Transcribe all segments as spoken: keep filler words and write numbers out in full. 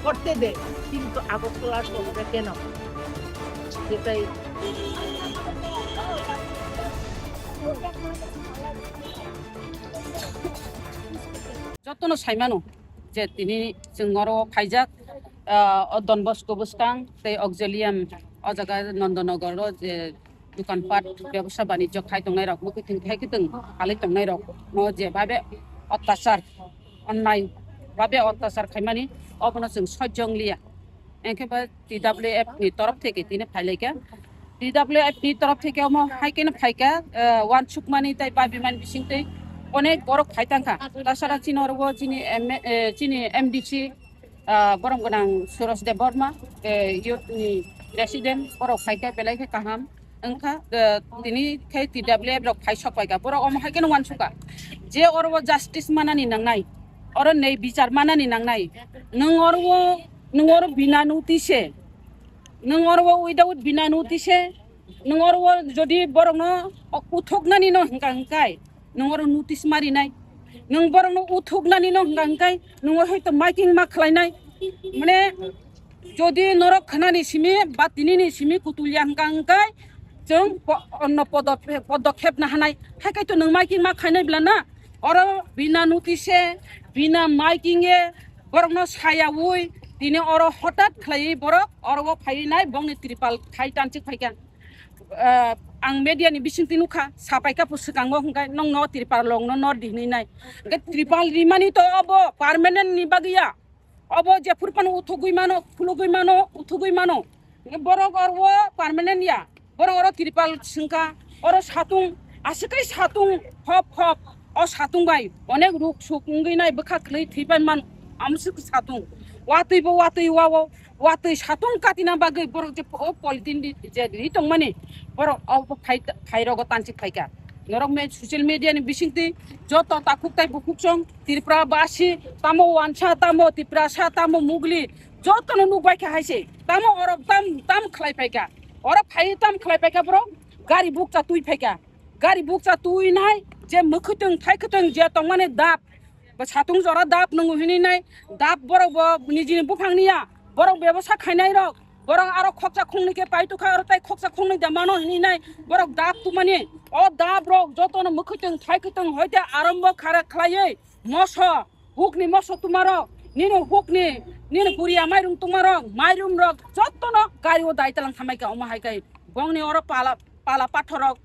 করতে দে, কিন্তু আগরতলা শহরে কেন? সেটাই। Jotono saimano je tini chwng oro phaijak, ah, o Don Bosco bwskang tei Auxilium o jaga Nandanagar o je dukan pat bebsa banijyo khai tongnai rok, bwkhwtwng khai kwtwng khalai tongnai rok no je babe ottachar, onnai babe ottachar khaimani obono chwng sojjo wngliya. Engkhe ba T W F ni torof theke tini phailaikha. T W F ni torof theke omo hai khe no phaikha, eh, wansukmani tei babimani bisingtwi onek borok phai tangkha. Tasara chini oro bo chini M-, eh, chini M D C, ah, borom gwnang Suraj Debbarma, eh, youth ni president, borok phaikha belai khe kaham. Wngkha, eh, tini khe T W F rok phai sok paikha. Borok omo hai khe no wansukha je oro bo justice manani nangnai, oro nei bichar manani nangnai. Nwng oro bo, nwng oro bina notice, nwng oro bo without bina notice, nwng oro bo jodi borokno uthuknani no hwnka hwnkai, nwng oro notice marinai, nwng borokno uthuknani no hwnka hwnkai, nwng oro hoito miking ma khlainai. Mane, jodi norok khnani simi ba tinini simi kutulya hwnka hwnkai, chwng po-, onno podop-, podokhep na hanai. Hai kaitor nwng miking ma khainai bla na? Oro bina notice, bina miking e, borokno sayaui, tini oro hotat khlaiwi borok oro o phaiwi nai, bongni tripal thai tanchik phaikha. Ah, ang media ni bisingtwi nukha, sapaikha phu swkango hwnkhe nokno tripal rokno nor di hwnwi nai. Hwnkhe tripal rimani to obo permanent ni bagwi ya. Obo jephuru phano uthugwi mano, khulugwi mano, uthugwi mano. Borok oro permanent ya. Borok oro tripal swngkha, oro satung, aswk khe satung hop hop. O satung bai onek ruk suk wngwi nai, bwkha kwlwi thwi pai man, amswk satung. Watwi bo watwi wao, watwi satung katina bagwi borok je o polythene di je ri tongmani, borok o phai, phairogo tanchik phaikha. Norok me social media ni bisingtwi joto takhuk tai bukhuk chwng Tripura basi, tamo wansa, tamo Tiprasa, tamo Mugli, jotono nukbai kha hai se. Tamo orok tam, tam khlai phaikha. Orok phai tam khlai phaikha borok, gari bukcha twi phaikha. Gari bukcha twi nai, je mwkhwtwng thaikhwtwng je tongmani dap, bo satung jora dap nwngo hwnwi nai, dap borok bo nijini buphang niya, borok bebosa khainai rok, borok aro khoksa khongnwi khe pai tukha, aro tai khoksa khongnwi da mano hwnwi nai, borok dap tumani, o dap rok jotono mwkhwtwng thaikhwtwng hoite arombo khara khlaiwi moso, hukni moso tumarok, nini hukni, nini puriya mairum tumarok, mairum rok jotono gari o dai talang thamai kha, omo hai khe bongni oro pala, pala pathor rok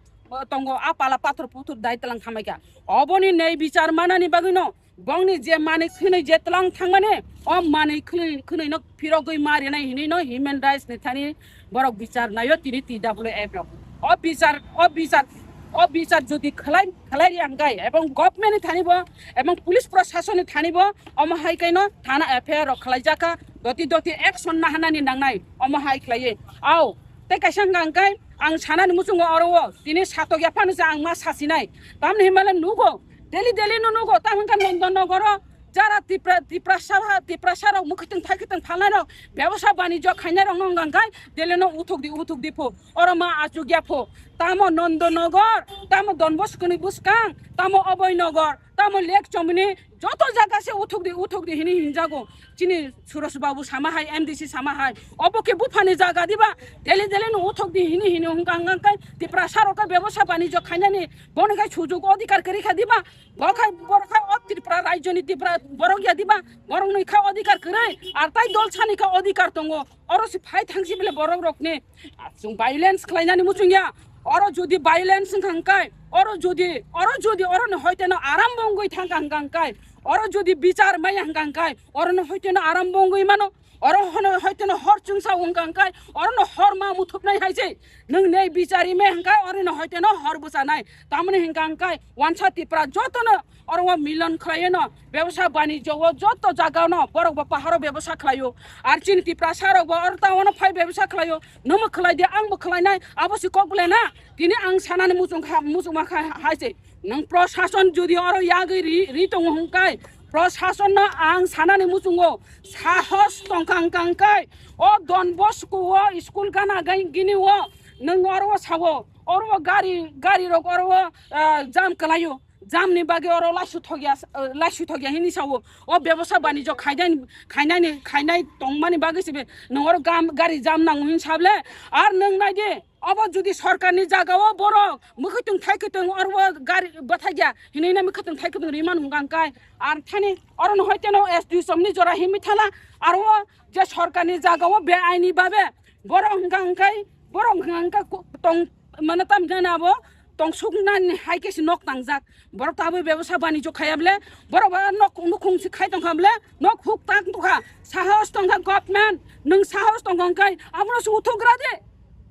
tongo, a pala pathor puthur dai talang thamai kha. Oboni nei bichar manani bagwino bongni je manwi khwnwi je tlang thangmani, o manwi khwnwi, khwnwino phirogwi ma rinai hinwi no human rights ni thani borok bichar naio tini T W F rok. O bichar, o bichar, o bichar jodi khlai, khlai ri hwnkhe ebong government ni thani bo, ebong police prashason ni thani bo omo hai kaino thana F I R rok khlai jakha, doti doti action nahanani nangnai omo hai khlaiwi. Au, tei kaisa hwnkha hwnkhe ang sanani muchungo oro o tini satok ya phano je ang ma sasinai. Tamni hinmale nugo, daily daily no nugo, tamo hwnkha Nondon Nogoro jara Tipra, Tiprasa, Tiprasa rok mwkhwtwng thaikhwtwng phalnai rok, bebosa banijyo khainai rok no hwnkha hwnkhe daily no uthuk di, uthuk di pho, oro ma achuk ya pho. Tamo Nondon Nogor, tamo Don Bosco ni bwskang, tamo Oboi Nogor, tamo Lake Chomni, joto jaga se uthuk di, uthuk di hini hinjago. Chini Suraj Babu sama hai, M D C sama hai. Obo khe buphani jaga diba? Daily daily no uthuk di hini hini hwnkha hwnkha khe Tiprasa rok khe bebosa banijyo khainani bono khe sujug odhikar kwrwi kha diba? Bo khai, borok khai o Tripura rajyo ni Tripura borok ya diba? Borok ni kha odhikar kwrwi, ar tai dol sani kha odhikar tongo. Oro se phai thang si bile borok rok ni, ah, chwng violence khlainani muchung ya. Oro jodi violence wngkha hwnkhe, oro jodi, oro jodi oro ni hoite no aram bo wngwi thangkha hwnkha hwnkhe, oro jodi bichar maya hwnkha hwnkhe, oro no hoite no aram bo wngwi mano. Oro hono hoiteno hor chungsa wngkha hwnkhe, orono hor ma muthupnai hai se. Nwng nei bichari me hwnkhe, orono hoiteno hor bwchanai. Tamoni hwnkha hwnkhe, wansa Tipra jotono oro o milan khlaiyeno, bebsa banijyo o joto jaga no borok bo paharo bebsa khlaio. Ar chini Tiprasa rok bo oro town o phai bebsa khlaio. Nwngbo khlai di, angbo khlainai, abo se kok le na. Tini ang sanani muchung kha, muchung ma kha hai se. Nwng prosason jodi oro yagwi ri, ri tongo hwnkhe, prosason no ang sanani muchungo sahos tongkha hwnkha hwnkhe, o Don Bosco o school gana gai gini o nwng oro o sao, oro o gari, gari rok oro o, ah, jam kwlaio, jam ni bagwi oro laisu thokya, ah, laisu thokya hini sao, o bebosa banijyo khainani, khainani, khainai tongmani bagwi se be nwng oro gam, gari jam nango hin sable, ar nwng nai di. Obo jodi sorkarni jagao borok mwkhwtwng thaikwtwng oro gari bwthakya hinwi na mwkhwtwng thaikwtwng rimani hwnkha hwnkhe, ar thani oro no hoiteno S D O somni jora himwi thala, aro o je sorkarni jagao beaini babe borok hwnkha hwnkhe, borok hwnkha hwnkhe ku-, tong mane tam jani abo tongsuknani hai khe se nok tangjak. Borok tabwi bebosa banijyo khaiya bole, borok ba nok nukhung se khai tongkha bole, nok huk tang tongkha, sahos tongkha government, nwng sahos tongkha hwnkhe abono se uthugra de.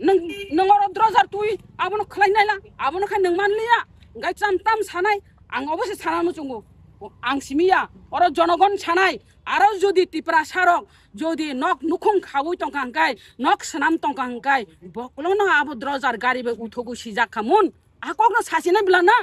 Nwng, nwng oro drojar twi abono khlai naila, abono khe nwng man liya. Hwnkhe cham tam sanai, ang obo se sana muchungo. Ang simi ya, oro jonogon sanai, aro jodi Tiprasa rok jodi nok nukhung khaui tongkha hwnkhe, nok swnam tongkha hwnkhe, bokolono abo drojar gari bai uthogwi sijak kha mun. A kokno sasinai bwla na,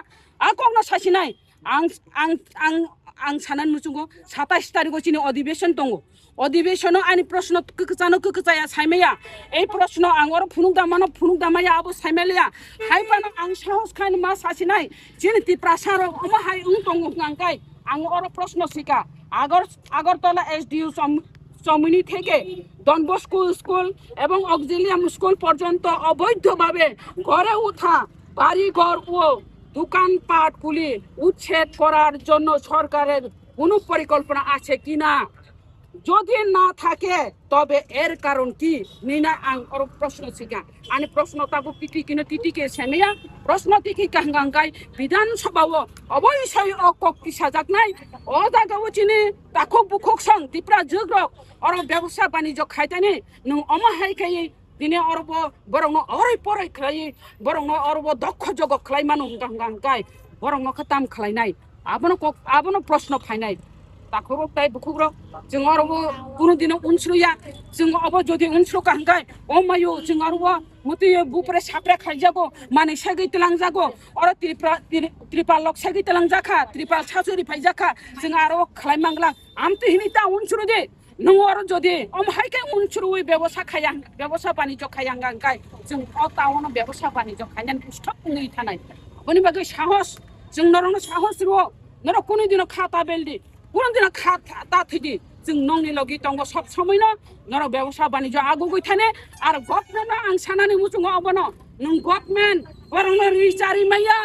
a kokno sasinai. Ang, ang, ang, ang sanani muchungo satais tarigo chini odibeshon tongo. Odibeshono ani proshno kwkwchano kwkwchaya saimaya. Ei proshno ang oro phunuk da mano, phunuk da maya abo saimaliya. Hai phano ang sahos khaini ma sasinai. Chini Tiprasa rok omo hai wng tongo hwnkha hwnkhe ang oro proshno sika. Agor-, Agartala S D O som-, সমুনি থেকে Don Bosco school এবং Auxilium school পর্যন্ত অবৈধভাবে গড়ে ওঠা বাড়িঘর ও দোকানপাট খুলে উচ্ছেদ করার জন্য সরকারের কোনো পরিকল্পনা আছে কিনা? যদি না থাকে, তবে এর কারণ কি? Hinwi ang oro proshno sika. Ani proshno tabuk titi kino titi khe semaya. Proshno tiki kahngangkai Bidhan Sabha o obo isai o kok tisajaknai. O jaga o chini takhuk bukhuk song Tipra jwk rok oro bebosa banijyo khaitani nwng omo hai khai dini oro bo borok no oroi poroi khlai borok no oro bo dokho jogo khlai mano hwnkha hwnkha hwnkhe borok no khe tam khlai nai abono kok abono proshno phainai takhuk rok tai bukhuk rok chwng oro bo kunu dino unsruya chwng obo jodi unsru ka hwnkhe o mayo chwng oro bo muti bupre sapre khaijago mani segwi twlangjago oro tripra tripal lok segwi twlangjakha tripal sasuri phaijakha chwng aro khlai mangla amtwi hini ta unsru de Nwng oro jodi omo hai khe unsrui bebosa khaya, bebosa banijyo khaya hwnkha hwnkhe chwng o town o bebosa banijyo khainani stop wngwi thanai. Aboni bagwi sahos, chwng norokno sahos rwo, norok kunu dino kha ta beldi, kunu dino kha ta, ta thwidi. Chwng nokni logi tongo sob somoino, norok bebosa banijyo agugwi thani, ar government no ang sanani muchungo obono, nwng government borokno ri chari maya,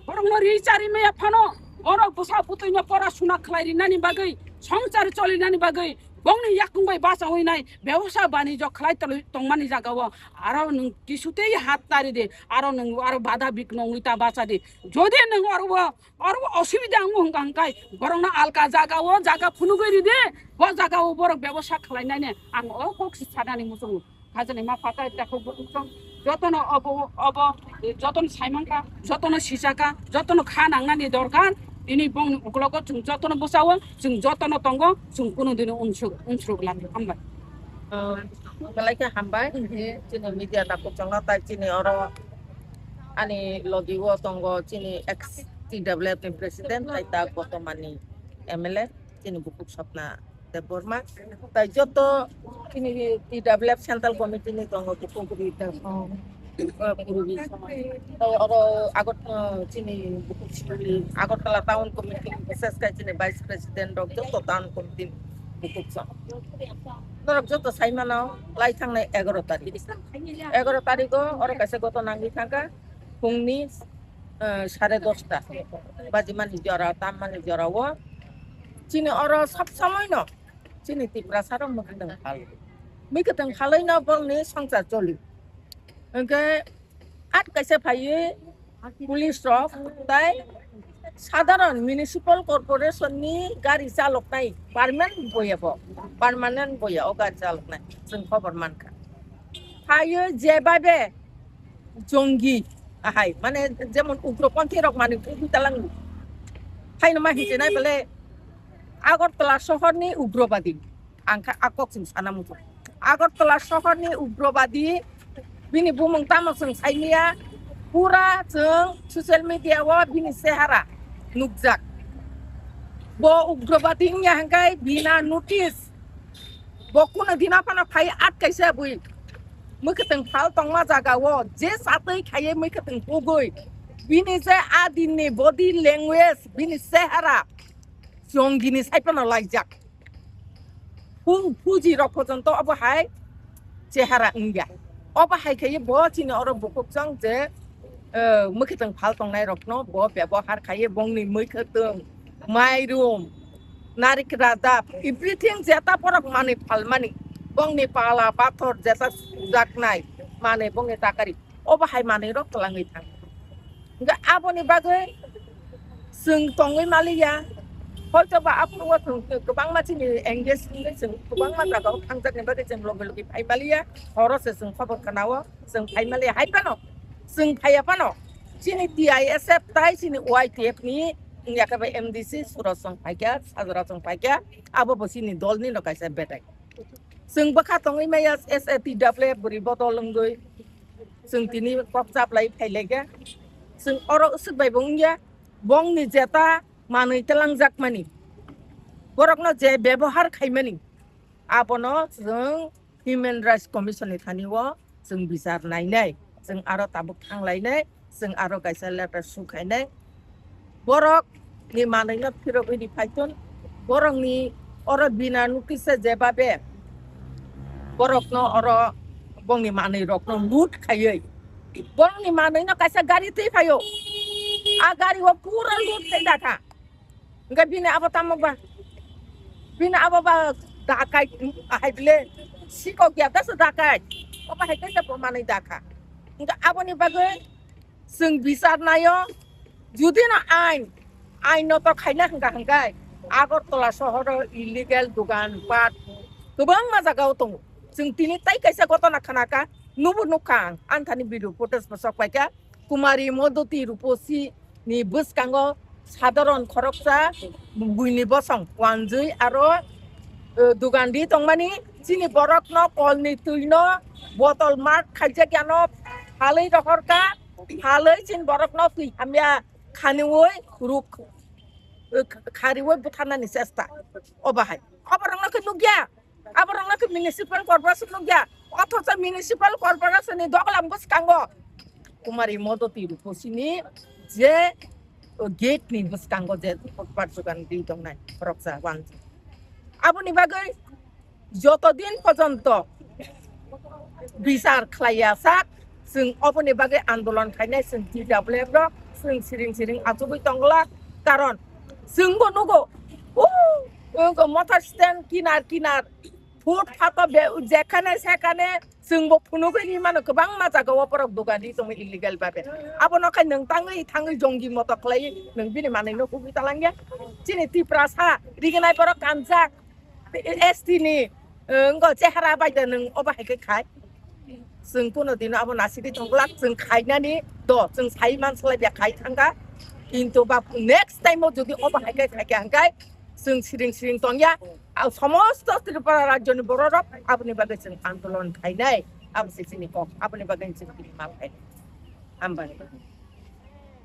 borokno ri chari maya phano, borok bwsa bwtwino pora suna khlai rinani bagwi, songchar cholinani bagwi, Bongni yakung bai bachawi nai, bebosa banijyo khlai tongmani jagao aro nwng kisutei hat tari di, aro nwng aro bada bik nongwi ta bacha di. Jodi nwng oro, oro osubida wngo hwnkha hwnkhe, borokno alka jagao jaga phunugwi ridi, bo jagao borok bebosa khlainani ang o kok si sanani muchungo. Hajani ma phatai takhuk bukhuk song jotono obo, obo, jotono saimangkha, jotono sijakha, jotono kha nangnani dorkar. Tini bongni uklogo chwng jotono bwsao, chwng jotono tongo, chwng kunu dino unsuk, unsuk lama hambai. Belai khe hambai, chini media takhuk chwngno tai chini oro ani logi o tongo chini ex T W F ni president tai ta botomani M L A chini bukhuk Swapna Debbarma. Tai joto chini T W F Central Committee ni tongo Kupungkuri Debbarma, eh, Purbi. Tai oro Agot-, eh, chini Agartala Town Committee, bises khe chini Vice President rok joto Town Committee ni bukhuk song. Norok joto sai mano, lai thangnai egaro tarik. Egaro tarik o oro kaisa goto nangwi thangkha, phungni, eh, sare dosta. Bajimani jora, tammani jora o. Chini oro sob somoi no Chini Tiprasa rok mwkhwtwng phalwi. Mwkhwtwng phalwi no bongni songchar choli. Hwnkhe at kaisa phaiwi police rok tai Sadharon municipal corporation ni gari chaloknai permanent boya bo, permanent boya o gari chaloknai chwng khobor mankha. Phaio jebabe jongi ahai, mane jemon ugroponthi rok mani kubi talang. Phaino ma hijenai bole Agartala sohor ni ugrobadi. Ang kha a kok chwng sana muchung. Agartala sohorni ugrobadi bini bumung tamo chwng saimaya, pura chwng social media o bini sehara nukjak. Bo ugrobadi wngya hwnkhe bina notice. Bo kuno dina phano phai atkaisa bui. Mwkhwtwng phal tongma jaga o je satwi khaiye mwkhwtwng pugwi. Bini je a dinni body language, bini sehara jongini sai phano laijak. Pu-, puji rok porjonto obo hai chehara wngya. Obo hai khe bo chini oro bukhuk chwng je, eh, mwkhwtwng phal tongnai rokno bo bebohar khaiye, bongni mwkhwtwng, mairum, narik radap, everything jeta borok manwi phalmani, bongni pala pathor jeta sujaknai manwi, bongni takari, obo hai manwi rok twlangwi thang. Hingke aboni bagwi chwng tongwi maliya, hoito ba aphuru o chwng kwbangma chini engage wngwi chwng kwbangma jagao thangjakni bagwi chwng logi logi phai maliya, horo se chwng khobor khwnao chwng phai maliya, hai phano chwng phaiya phano chini T I S F tai chini Y T F ni wngya khe bai M D C Suraj chwng phaikha, Sajra chwng phaikha, abo bo chini dolni no kaisa betai. Chwng bwkha tongwi maya S A T W F bwrwi bodol wngwi. Chwng tini kok chaplai phailaikha. Chwng oro swk bai bo wngya. Bongni jeta manwi twlangjakmani. Borokno je bebohar khaimani. Abono chwng Human Rights Commission ni thani o chwng bichar nainai. Chwng aro tabuk thanglainai. Chwng aro kaisa letter su khainai. Borok ni manwi no phirogwi ri phaiton. Borok ni oro bina notice se jebabe borok no oro bongni manwi rok no loot khaiwi. Borok ni manwi no kaisa gari twi phaio. A gari o pura loot khai dakha. Hingke bini abo tamo ba? Bini abo ba dakai, hai bile sikok ya, das dakai. Obo hai kaisa bo manwi dakha. Hingke aboni bagwi chwng bichar naio, judi no ain, ain no to khaina hwnkha hwnkhe Agartala sohoro illegal dogan pat kwbangma jagao tongo. Chwng tini tai kaisa gotona khanaka, nubo nukha ang, anthani video footage bo sok paikha. Kumari Modoti Ruposi ni bwskango sadharon khoroksa buini bosong wanjwi aro, eh, dogandi tongmani chini borokno kolni twino botol mark khaijak yano phalwi rohorkha, phalwi chini borokno twi hamya khaniwi ruk, eh, khariwi butharnani chesta. Obo hai. Oborokno khe nukya. Aborokno khe municipal corporation nukya. Othocho municipal corporation ni doglam bwskango Kumari Modoti Ruposi ni je gate ni bwskango je footpath jugan di tongnai khoroksa wanjwi. Aboni bagwi joto din porjonto bichar khlaiya sak, chwng oboni bagwi andolon khainai chwng T W F rok, chwng siring siring achugwi tongla, karon chwngbo nugo, o, o, motor stand kinar kinar, footpath o be-, jekhane sekhane chwngbo phunugwi ri mano, kwbangma jagao borok dogan ri tongo illegal babe. Abono khai nwng tangwi thangwi jongi moto khlaiwi nwng bini manwino hugwi talangya. Chini Tiprasa rignai borok kanjak. S T ni, eh, wngkha chehara bai da nwng obo hai khe khai. Chwng kuno dino abo nasigwi tongglak, chwng khainani do, chwng sai man slai ya khai thangkha. Kintu ba next time o jodi obo hai khe khai khe hangkai chwng siring siring tongya. Au somosto Tripura rajyoni bororok aboni bagwi chwng andolon khainai. Abo se chini kok, aboni bagwi chwng tini mal khainai. Hambai.